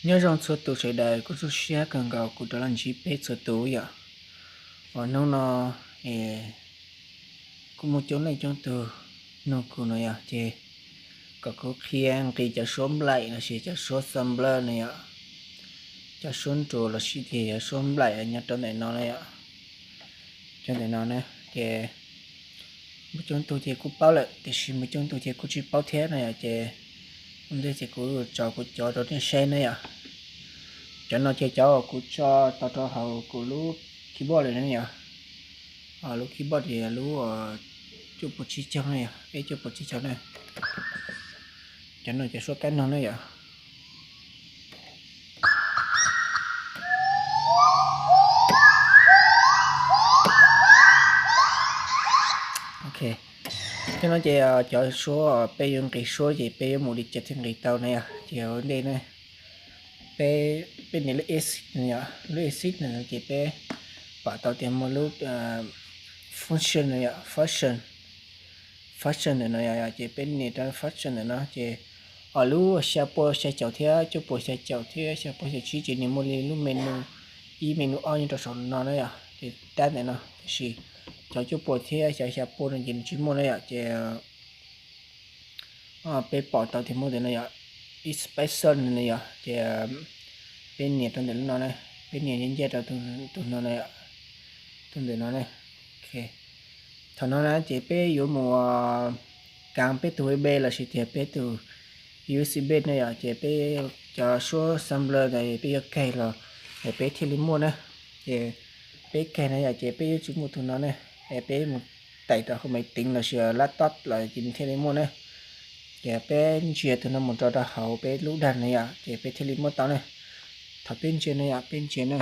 Nyob zoo txhua tus sawv daws, kuv zoo siab kawg nkaus kuv rov los ntsib peb txhua tus yom. Uas hnub no es kuj muaj coob leej coob tus nug kuv no yom, ces kom kuv qhia nqis cov suab nplaim los sis cov suab xab nplawj no yom, cov suab nruas los sis tias cov suab nplaim nyob rau ntawm no na yom, cov ntawm no na. Ces muaj coob tug ces kuj paub lawm, tiam sis muaj coob tug ces kuj tsis paub thiab no yom. Ces ua ntej ces kuv tso kuv cov rau nej saib na yom. Cov no ces cov uas kuv tso tau rau hauv kuv lub keyboard lawm na yom. Lub keyboard ces lub cuaj puas tsib caug na yom, ib cuaj puas tsib caug na. Cov no cov suab kab noog na yom. Ok, cov no ces cov suab peb yuav nqis suab ces peb yuav mus li cas thiaj nqis tau na yom. Ces ua ntej na, peb, peb nias lub exit no yom, lub exit no ces peb pom tau tias muaj lub function no yom, function, function ntawm no yom, ces peb nias rau function ntawm no ces lub xya puas xya caum thiab cuaj puas xya caum thiab xya puas xya tsib ces nws muaj li lub menu ib menu ob nyob rau saum no na yom, ces tab ntawm no. Tiam sis cov cuaj puas thiab xya, xya puas no ces nws tsis muaj na yom. Ces peb pom tau tias muaj ntawm no yom, expression no yom, ces peb nias rau ntawm lub no na, peb nias nce nce rau tus no na, tus ntawm no na. Thaum no na ces peb yuav mus kag peb tus U S B los sis tias peb tus U S B na yom, ces peb cov suab sampler ntawd peb yuav kag los es peb thiaj li muaj na. Ces peb kag na yom, ces peb yuav tsum muaj tus no na, es peb mus tais rau hauv maiv tiv los sis laptop los ces nws thiaj li muaj na. Ces peb ntsia tus no mus rau rau hauv peb lub dag na yom, ces peb thiaj li muaj tau na. Thaum peb ntsia na yom, peb ntsia na.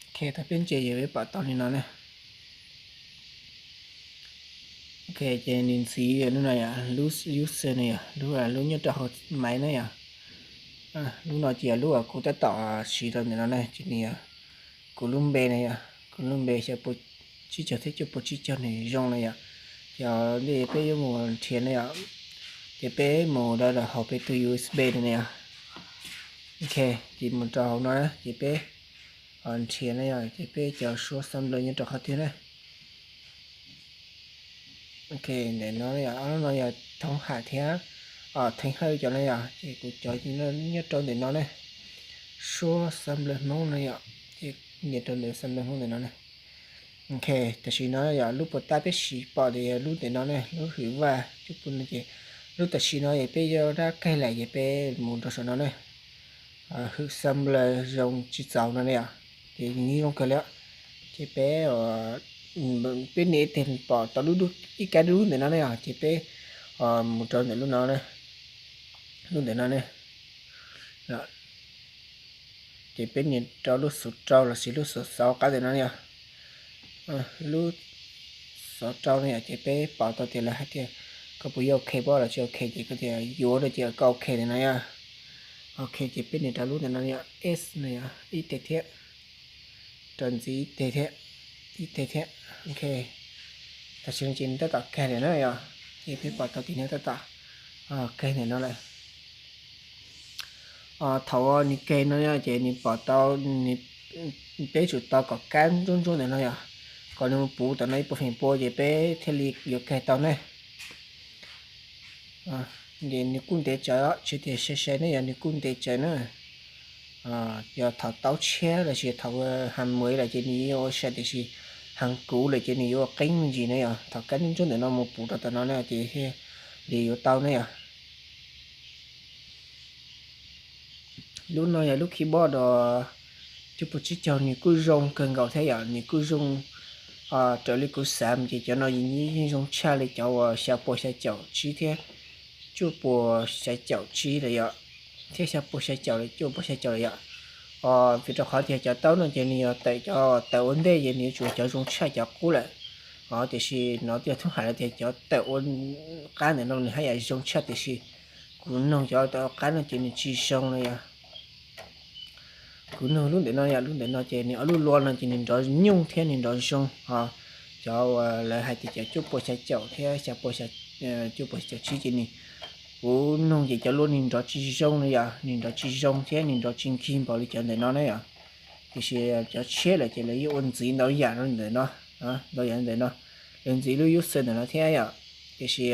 Ok, thaum peb ntsia ces peb pom tau li no na. Ok, ces nws ntxiv lub no yom, lub user no yom, lub, lub nyob rau hauv maiv na yom. Lub no ces yog lub uas kuv tab tom siv rau ntawm no na, ces nws yog kuv lub npe na yom, kuv lub npe xya puas tsib caug thiab cuaj puas tsib caug nws zoo na yom. Ces ntej peb yuav mus nrhiav na yom, ces peb mus rau hauv peb tus U S B no na yom. Ok, ces mus rau hauv no na, ces peb nrhiav na yom, ces peb cov suab sampler nyob rau qhov twg na. Ok, ntawm no yom, ob lub no yog thoob ham thiab theej hawj cov no yom, ces kuv cov nyob rau ntawm no na. Suab sampler Hmoob no yom, ces nias rau ntawm sampler Hmoob ntawm no na. Ok, tam sim no yog lub puas tab peb siv pom tias yog lub ntawm no ne, lub hwm vaj cuaj puas no ces lub tam sim no es peb yuav rov kag lawm ces peb mus rau saum no ne. Hwm sampler zoo tsis txaus no ne yom, ces nws zoo kawg li. Ces peb, peb nias ib teg pom tau lub, ib kab dub ntawm no ne yom, ces peb mus rau ntawm lub no, lub ntawm no ne. Ces peb nias rau lub xuv rau los sis lub xuv xauv qab ntawm no yom. Lub xauv rau no yom, ces peb pom tau tias lawv hais tias koj puas yuav ok pob los tsis ok, ces koj tias yuav no ces koj ok ntawm no yom. Ok, ces peb nias rau lub ntawm no yom, S no yom, ib teg thiab, rau ntxiv ib teg thiab, ib teg thiab. Ok, tam sim no ces nws tab tom kag lawm na yom, ces peb pom tau tias nws tab tom kag ntawm no lawm. Thaum nws kag no ces nws pom tau, peb tsum tau kom kab ntsuab ntsuab ntawm no yom, kom nws mus puv tom no ib puas feem pua ces peb thiaj li yuav kag tau ne. Ces nws kuj ntev tsawv, tsis tias sai sai ne yom, nws kuj ntev tsawv na. Yog thaum tau tshiab los sis thaum ha muav lawm ces nws yuav ua sai, tiam sis ha kuv lawm ces nws yuav ua qeeb me ntsis na yom. Thaum kab ntsuab ntsuab ntawm no mus puv rau tom no na ces thiaj li yuav tau ne yom. Lub no yog lub keyboard cuaj puas tsib caug, nws kuj zoo kawg nkaus thiab yom, nws kuj zoo raws li kuv xav ces cov no yeej zoo tshaj li cov uas xya puas xya caum tsib thiab cuaj puas xya caum tsib lawm yom, thiab xya puas xya caum lawm, cuaj puas xya caum lawm yom. Vim rau qhov tias cov taub no ces nws yog tawm cov tawm ua ntej ces nws yuav tsum cov zoo tshaj cov qub lawm. Tiam sis no twb yog thoob hais tias cov tawm ua qab ntawm no nws haj yam zoo tshaj, tiam sis kuv noog cov tawm ua qab no ces nws tsis zoo no yom. Kuv noog lub ntawm no yom, lub ntawm no ces nws ob lub lua no ces nws nrov nyooj thiab nws nrov zoo ho. Cov uas lawv hais tias cov cuaj puas xya caum thiab xya puas xya cuaj puas xya caum tsib ces nws, kuv nug ces cov lub nws nrov tsis zoo na yom, nws nrov tsis zoo thiab nws nrov tsis nkig npaum li cov ntawm no na yom. Tiam sis cov tshiab lawm ces lawv yeej ua ntxiv ntau yam ntawm no, ntau yam ntawm no, lawv ntxiv lub user ntawm no thiab yom. Tiam sis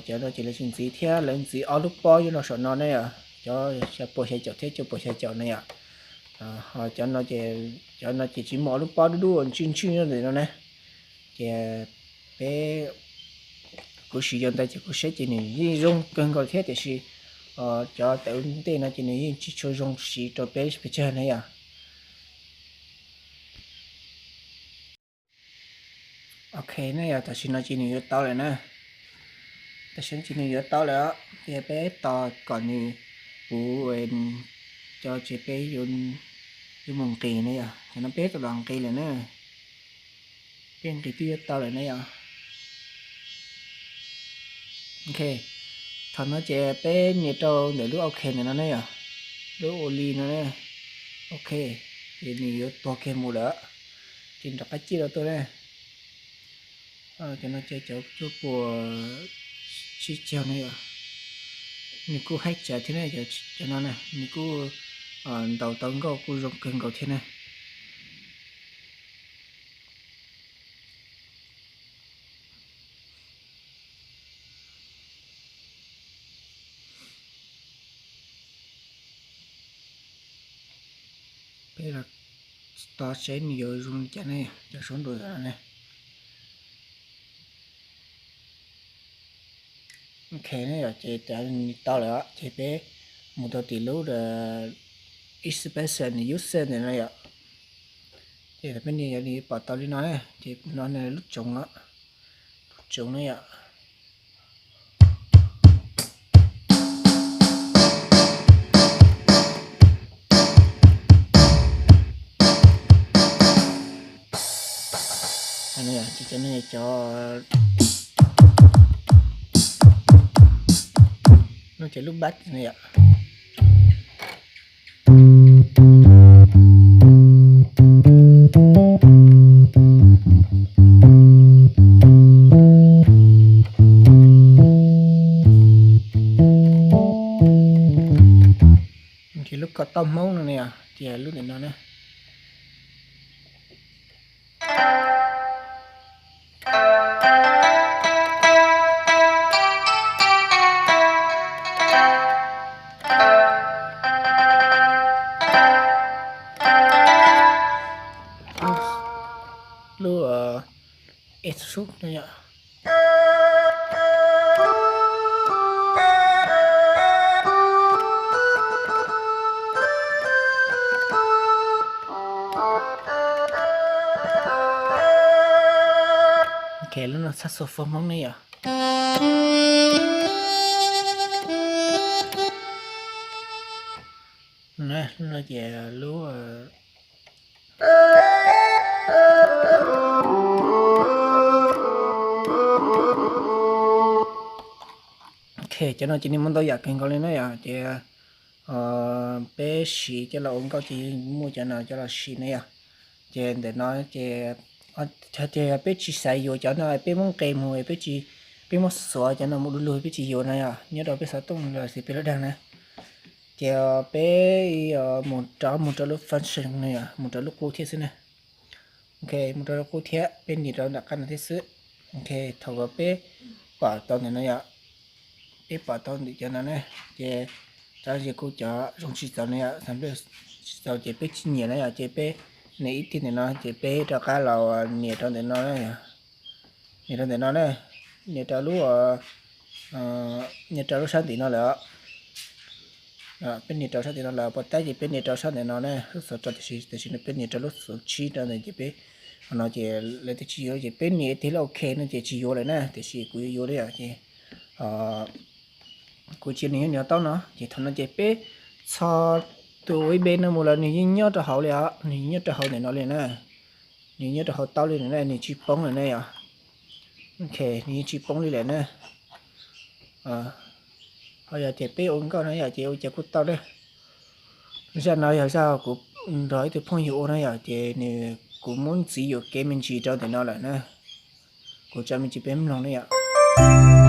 cov no ces lawv tsis ntxiv thiab, lawv ntxiv ob lub pob yuav no saum no na yom, cov xya puas xya caum thiab cuaj puas xya caum na yom. Ho cov no ces, cov no ces tsis muaj ob lub pob dub dub ntswj ntswj ntawm no na. Ces peb, kuv siv yog ntawd ces kuv saib ces nws yeej zoo kawg nkaus thiab, tiam sis cov tawm ntej no ces nws yeej tsis tshua zoo siv rau peb pes tsawg na yom. Ok na yom, tam sim no ces nws yuav tau lawm na. Tam sim no ces nws yuav tau lawm os, ces peb tos kom nws puv cov ces peb yuav mus nqis na yom. Tam no peb tau los nqis lawm na. Peb nqis twb yuav tau lawm na yom. Ok, thaum no ces peb nias rau ntawm lub ok ntawm no ne yom, lub ua li no ne. Ok, ces nws yuav tuag kiag mus lawm, ces rov qab ciaj rau tuaj ne. Cov no ces cov cuaj puas tsib caug ne yom, nws kuj haib tsav thiab ne, cov no na nws kuj ntaus tau nkauj kuj zoo kawg nkaus thiab ne. Peb los tos seb nws yuav zoo li cas ne, cov suab nrus no ne. Ok ne yom, ces nws tau lawm ces peb mus rau tim lub expression user ntawm no yom. Ces peb nias yog nws pom tau li no ne, ces no lub tsoov, lub tsoov ne yom. Cov no cov, no ces lub bass ne yom. Ces lub ko taub hmoob no ne yom, ces lub ntawm no ne. Lub es sub no yom. Ok, lub no saxophone Hmoob ne yom. Lub no ces lub Ok, cov no ces nws muaj ntau yam kawg nkaus li na yom, ces peb siv coj los ua nkauj ces muaj cov no coj los siv na yom. Ces ntawm no ces, ces peb tsis xav yuav cov no, peb muab nqes mus, peb tsis, peb muab xuav cov no mus du lug, peb tsis yuav no yom, nyob rau peb xov tooj los sis peb lub dag na. Ces peb mus rov mus rau lub function no yom, mus rau lub qub thiab xwb na. Ok, mus rau lub qub thiab, peb nias rau nram qab no thiab xwb. Ok, thaum uas peb pom tau ntawm no yom, peb pom tau ntawm cov no na, ces cov yog kuv cov zoo tsis txaus no yom, tsis txaus ces peb tsis nyiam na yom, ces peb nias ib tiag ntawm no ces peb rov qab los nias rau ntawm no na, nias rau ntawm no na, nias rau lub, nias rau lub sab ntim no lawm. Peb nias rau sab ntim no lawm, puas tab ces peb nias rau sab ntim no na, lub xov rau, tiam sis, tiam sis no peb nias rau lub xov tshib rau ntawd ces peb, qhov no ces lawv twb tsis yuav ces peb nias ib tiag lub ok no ces tsis yuav lawm na, tiam sis kuv yuav yuav li os ces kuv tsis nias, nias taub no ces thaum no ces peb txhos tus U S B no mus lawm nws yeej nyob rau hauv li os, nws yeej nyob rau hauv ntawm no li na. Nws nyob rau hauv taub li na, nws tsis poob lawm ne yom. Ok, nws yeej tsis poob li lawm na. Ho yog tias peb ua nkauj no yom ces ua cas kuj tau na. Zaj no yog zaj kuv nrog ib tug phooj ywg ua na yom, ces nws, kuv muab ntxiv yuam kev me ntsis rau ntawm no lawm na. Kuv tso me ntsis peb mloog na yom.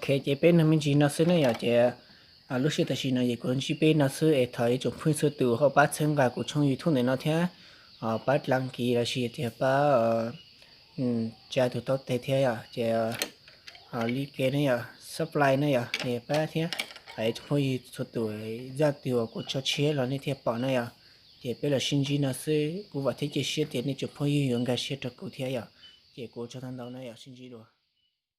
Ok, ces peb nug me ntsis no xwb ne yom. Ces lub sij hawm tam sim no ces kuv ntsib peb no xwb es thov ib tsoom phooj ywg txhua tus ho pab txhawb nqa kuv tshooj YouTube ntawm no thiab, pab dlăng ký lossis tias pab tsa tus taub teg thiab yom. Ces like ne yom, subscribe ne yom, es pab thiab. Ib tsoom phooj ywg txhua tus, zaj twg uas kuv tso tshiab los nej thiaj pom na yom. Ces peb los sib ntsib no xwb, kuv vam thiab cia siab tias nej tsoom phooj ywg yuav nkag siab rau kuv thiab yom. Ces kuv ua tsaug ntau ntau na yom, sib ntsib dua.